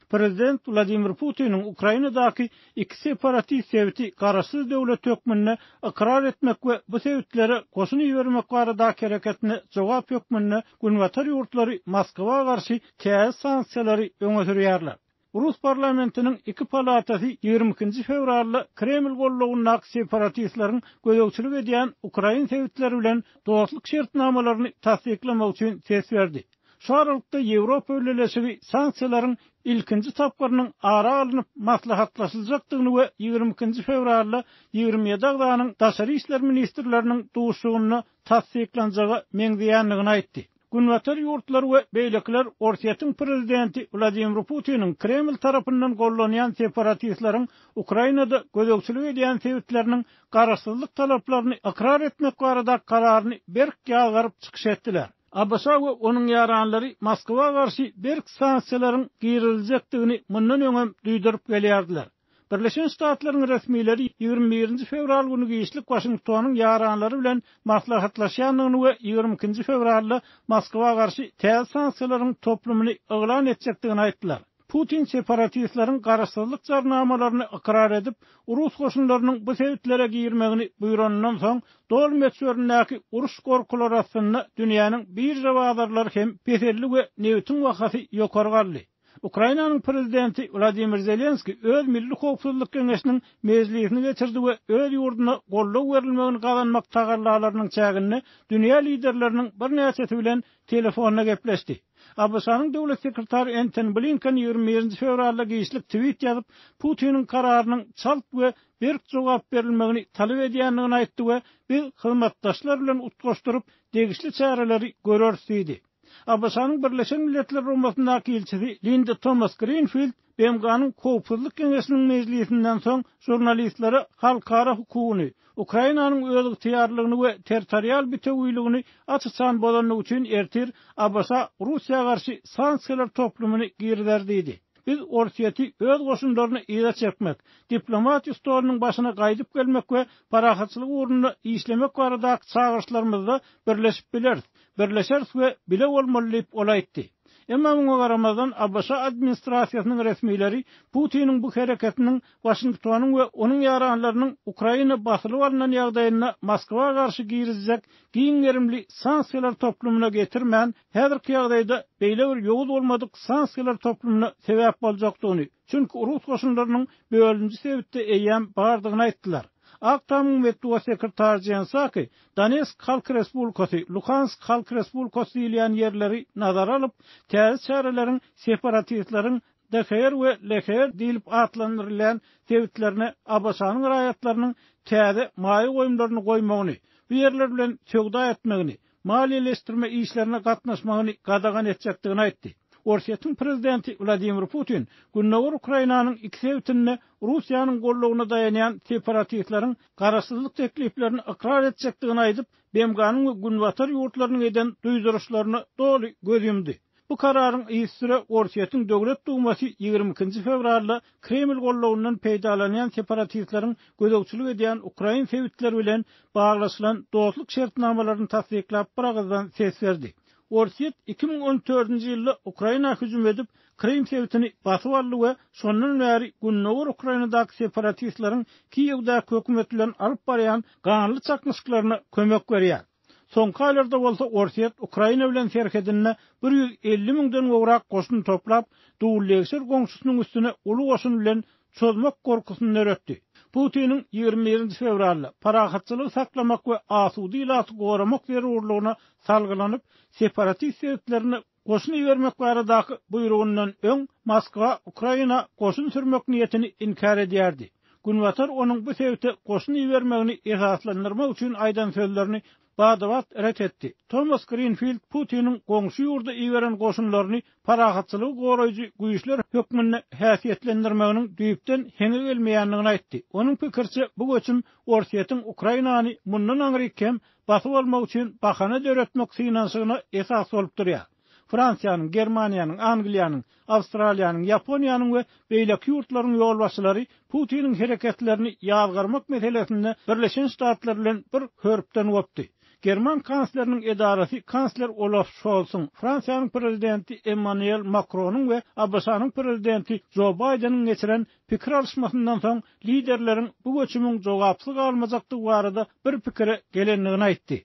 Prezident Wladimir Putiniň Ukrainadaky iki separatist sebiti garaşsyz döwlet hökmünde ykrar etmek we bu sebitlere goşun ibermek baradaky hereketine jogap hökmünde Günbatar ýurtlary Moskwa garşy täze sanksiýalary öňe sürýärler. Rus parlamentiniň iki palatasy 22-nji fewralda Kreml gollawyndaky separatistleriň gözegçilik edýän ukrain sebitleri bilen dostluk şertnamalaryny tassyklamak üçin ses berdi. Şu aralykda Ýewropa Bileleşigi sanksiýalaryň ilkinji tapgyrynyň ara alnyp maslahatlaşyljakdygyny we 22-nji fewralda 27 agzanyň daşary işler ministrleriniň duşuşygynda tassyklanjaga meňzeýändigini aýtdy. Günbatar ýurtlary we beýlekiler Orsýetiň prezidenti Wladimir Putiniň Kreml tarapyndan gollanýan separatistleriň Ukrainada gözegçilik edýän sebitleriniň garaşsyzlyk talaplaryny ykrar etmek barada kararyny berk ýazgaryp çykyş etdiler. ABŞ we onuň ýaranlary Moskwa garşy berk sanksiýalaryň giriziljekdigini mundan öňem duýduryp gelýärdiler. Birleşen Ştatlaryň resmileri 21-nji fewral güni giçlik Waşingtonyň ýaranlary bilen maslahatlaşýandygyny we 22-nji fewralda Moskwa garşy täze sanksiýalaryň toplumyny yglan etjekdigini aýtdylar. Putin separatistleriň garaşsyzlyk jarnamalaryny ykrar edip, rus goşunlarynyň bu sebitlere girmegini buýranyndan soň, doly möçberindäki uruş gorkulary astynda dünýäniň birža bazarlary hem peseldi we nebitiň bahasy ýokary galdy. Ukrainanyň prezidenti Wladimir Zelenskiý öz Milli howpsuzlyk geňeşiniň mejlisini geçirdi we öz ýurduna goldaw berilmegini gazanmak tagallalarynyň çäginde dünýä liderleriniň birnäçesi bilen telefonda gepleşdi. ABŞ-nyň döwlet sekretary Entoni Blinken 21-nji fewralda giçlik twit ýazyp, Putiniň kararynyň çalt we berk jogap berilmegini talap edýändigini aýtdy we biz hyzmatdaşlar bilen utgaşdyryp degişli çäreleri göreris diýdi. ABŞ-nyň Birleşen Milletler Guramasyndaky ilçisi Linda Tomas-Grinfild BMG-niň Howpsuzlyk Geňeşiniň mejlisinden soň žurnalistlere halkara hukugyny, Ukrainanyň özygtyýarlygyny we territorial bitewiligini aç-açan bozandygy üçin ertir ABŞ Russiýa garşy sanksiýalar toplumyny girizer diýdi. Biz Orsýeti öz goşunlaryny yza çekmek, diplomatiýa stolunyň başyna gaýdyp gelmek we parahatçylyk ugrunda işlemek baradaky çagyryşlarymyzda birleşip bileris. Birleşeris we bile bolmaly diýip, ol aýtdy. Emma muňa garamazdan, ABŞ administrasiýasynyň resmileri Putiniň bu hereketiniň Waşingtonyň we onuň ýaranlarynyň Ukraina basylyp alnan ýagdaýynda Moskwa garşy girizjek giň gerimli sanksiýalar toplumyna getirmän, häzirki ýagdaýda beýle bir ýowuz bolmadyk sanksiýalar toplumyna sebäp boljakdygyny, çünki rus goşunlarynyň bölüniji sebitde eýýäm bardygyny aýtdylar. Ak Tamyň metbugat sekretary Jen Saki Donetsk Halk Respublikasy, Luhansk Halk Respublikasy diýilýän ýerleri nazara alyp, täze çäreleriň separatistleriň DHR we LHR diýlip atlandyrylýan sebitlerine ABŞ-nyň raýatlarynyň täze maýa goýumlaryny goýmagyny, bu ýerler bilen söwda etmegini, maliýeleşdirme işlerine gatnaşmagyny gadagan etjekdigini aýtdy. Orsýetiň prezidenti Wladimir Putin gündogar Ukrainanyň iki sebitinde Russiýanyň goldawyna daýanýan separatistleriň garaşsyzlyk tekliplerini ykrar etjekdigini aýdyp, BMG-niň we Günbatar ýurtlarynyň eden duýduryşlaryna doly göz ýumdy. Bu kararyň yzysüre Orsýetiň Döwlet Dumasy 22-nji fewralda Kreml goldawyndan peýdalanýan separatistleriň gözegçilik edýän ukrain sebitleri bilen baglaşylan dostluk şertnamalaryny tassyklap biragyzdan ses berdi. Orsýet 2014-nji ýylda Ukraina hüjüm edip, Krym sebitini basyp aldy we şondan bäri gündogar Ukrainadaky separatistleriň Kiýewdäki hökümet bilen alyp barýan ganly çaknyşyklaryna kömek berýär. Soňky aýlarda bolsa Orsýet Ukraina bilen serhedinde 150 müňden gowrak goşun toplap, dullegşir goňşusynyň üstüne uly goşun bilen çozmak gorkusyny döretdi. Putiniň 21-nji fewralda parahatçylygy saklamak we asuda ilaty goramak zerurlygyna salgylanyp, separatist sebitlerine goşun ibermek baradaky buýrugyndan öň Moskwa Ukraina goşun sürmek niýetini inkär edýärdi. Günbatar onuň bu sebite goşun ibermegini esaslandyrmak üçin aýdan sözlerini bada-bat ret etdi. Tomas Grinfild Putiniň goňşy ýurda iberen goşunlaryny parahatçylygy goraýjy güýçler hökmünde häsiýetlendirmeginiň düýpden heňe gelmeýändigini aýtdy. Onuň pikiriçe, bu göçüm Orsýetiň Ukrainany mundan aňryk hem basyp almak üçin bahana döretmek synanyşygyna esas bolup durýar. Fransiýanyň, Germaniýanyň, Angliýanyň, Awstraliýanyň, Ýaponiýanyň we beýleki ýurtlaryň ýolbaşçylary Putiniň hereketlerini ýazgarmak meselesinde Birleşen Ştatlar bilen bir hörpden gopdy. German kansleriniň edarasy kansler Olaf Şolsuň, Fransiýanyň prezidenti Emmanuel Makronyň we ABŞ-nyň prezidenti Jo Baýdeniň geçiren pikir alyşmasyndan soň liderleriň bu göçümiň jogapsyz galmajakdygy barada bir pikire gelendigini aýtdy.